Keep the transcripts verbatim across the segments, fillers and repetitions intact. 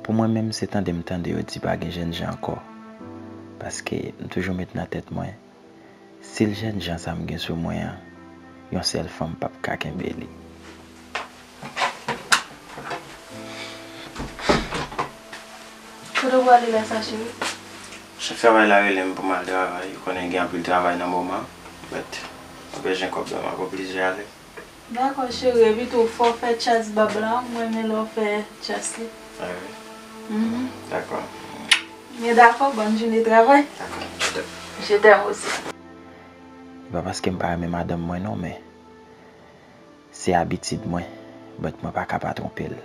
Pou mwen menm, se tande m tande yo di pa gen jènjan ankò. Paske m toujou met nan tèt mwen, si l jènjan sa m gen sou mwen an, yon sèl fanm p ap ka kenbe li. Kote w prale lè sa, cheri? Chèf travay la rele m pou m al travay. Ou konnen gen anpil travay nan moman. But, mwen bezwen kòb la, m ap oblije ale. Dakò, cheri, epi tou, fò w fè chas bab la, m renmen lè w fè chas li. Ah wi. Mhm. Dakò. Men dakò, bòn jounen travay. Dakò, je t'aime. Je t'aime aussi. E pa paske m pa renmen madanm mwen non, men se abitid mwen, but mwen pa ka pa twonpe l.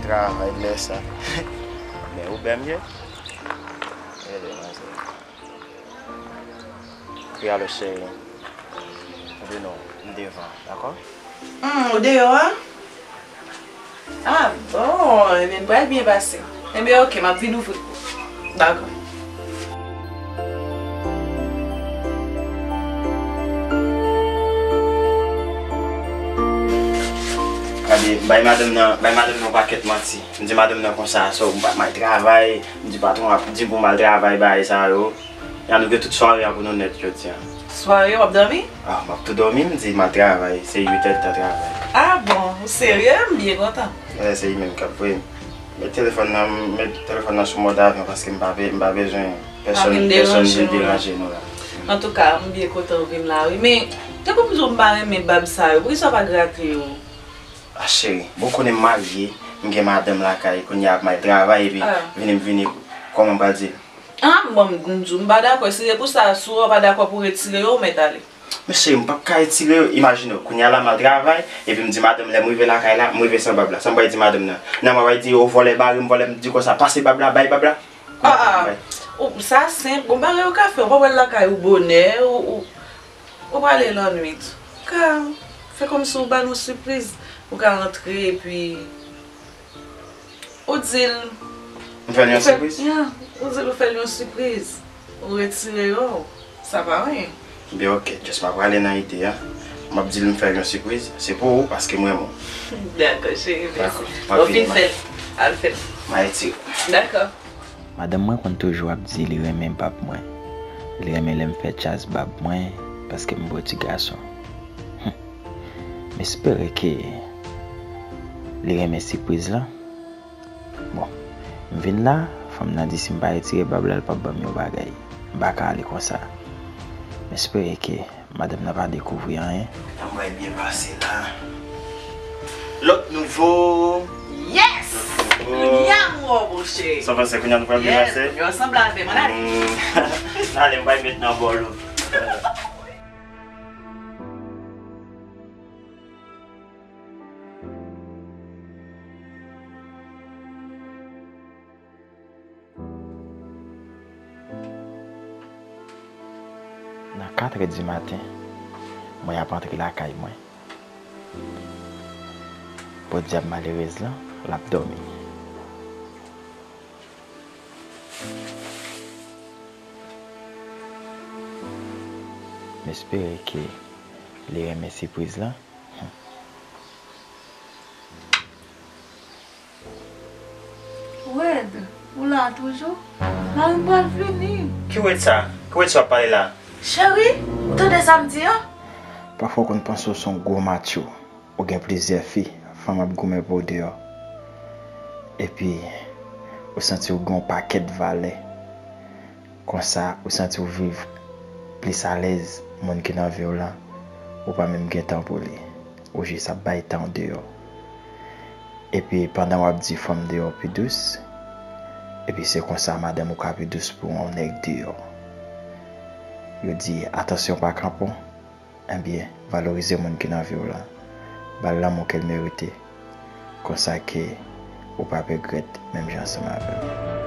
Travay lè sa. Men ou bèl m ye? Rele manzè. Kwi alo cheri. Vin non, m devan, dakò? Hmm, ou deyò a? Ah bon, ebyen, m pral byen pase. Ebyen, oke, m ap vin ouvri pou ou. Dakò. Gade, bay madanm nan, bay madanm nan yon pakèt manti. M di madanm nan konsa, so, m pa, m al travay, m di patwon ap di m pou m al travay, bagay sa yo. Ya nou gen tout sware an pou nou nèt jodi a. Sware, w ap dòmi? Ah, m ap tou dòmi, m di m al travay, se uit è tan travay. Ah bon, ou serye? M byen kontan. Wè, se li menm k ap voye m. Met telefòn nan, met telefòn nan sou mòd avyon paske m pa be-, m pa bezwen pèsonn, pèsonn vin deranje nou la. Antouka, m byen kontan w vin la, wi. Men, tankou m di w m pa renmen bab sa yo, poukisa w pa grate yo? Ah, cheri, bon, ou konnen m marye, m gen madanm lakay, kounye a ap m al travay, epi vini m vini, kòman m pral di l? Ah, bon, m, m di w, m pa dakò. Si se pou sa, si w pa dakò pou retire yo, ou mèt ale. Men cheri, m p ap ka retire yo. Imajine w, kounye a la m al travay, epi m di madanm lè m rive lakay la, m rive san bab la. Sa m pral di madanm nan? Nan m pral di yo vòlè bare m, vòlè m, di konsa, pase bab la, bay bab la. Ah, ah. Ou, sa senp, gon bagay ou ka fè, ou pa pral lakay ou bonè, ou, ou, ou prale lannwit. Ou ka fè kòmsi ou ba l yon sipriz, ou ka rantre, epi Ou di l. M fè l yon sipriz? Ya, ou di l ou fè l yon sipriz. Ou retire yo. Sa pa anyen. Byen, oke, just m ap prale nan ide a. M ap di l m fè l yon sipriz. Se pou ou, paske m renmen w. Dakò, cheri, mèsi. Dakò, m ap vini. Lè w fin fè l, al fè l. M a retire. Dakò. Madanm mwen konn toujou ap di li renmen bab mwen. Li renmen lè m fè tchas bab mwen, paske m bo ti gason. Hum. M espere ke li renmen sipriz lan. Bon, m vin la, fanm nan di si m pa retire bab la, l p ap ban m yon bagay. M pa ka ale konsa. M espere ke madanm nan pa dekouvri anyen. An mwen byen pase la. Lòt nouvo. Yes! Lòt nouvo. Kounye a m wè w, monchè. Sa w panse kounye a nou pral byen pase? Yes, yo sanble avè m, ann ale. Hmm. Ale, m pral met nan bòl ou. Nan katrè di maten, mwen ap antre lakay mwen. Podyab malerèz lan, l ap dòmi. M espere ke li renmen sipriz lan. Wed, ou la toujou? Mari m pral vini. Ki Wed sa? Ki Wed sa w ap pale la? Cheri, ou tande sa m di an? Pafwa w konn panse w se yon gwo matcho, ou gen plizyè fi, fanm ap goumen pou w deyò. Epi, ou santi w gen yon pakèt valè. Konsa, ou santi w viv plis alèz, moun ki nan vi w lan, ou pa menm gen tan pou li. Ou jis ap bay tan w deyò. Epi, pandan w ap di fanm deyò pi dous, epi se konsa madanm ou ka pi dous pou yon nèg deyò. Yo di, atansyon pa kanpon. Ebyen, valorize moun ki nan vi w lan. Ba l lanmou ke l merite. Konsa ke ou p ap regrèt menm jan ansanm avè m.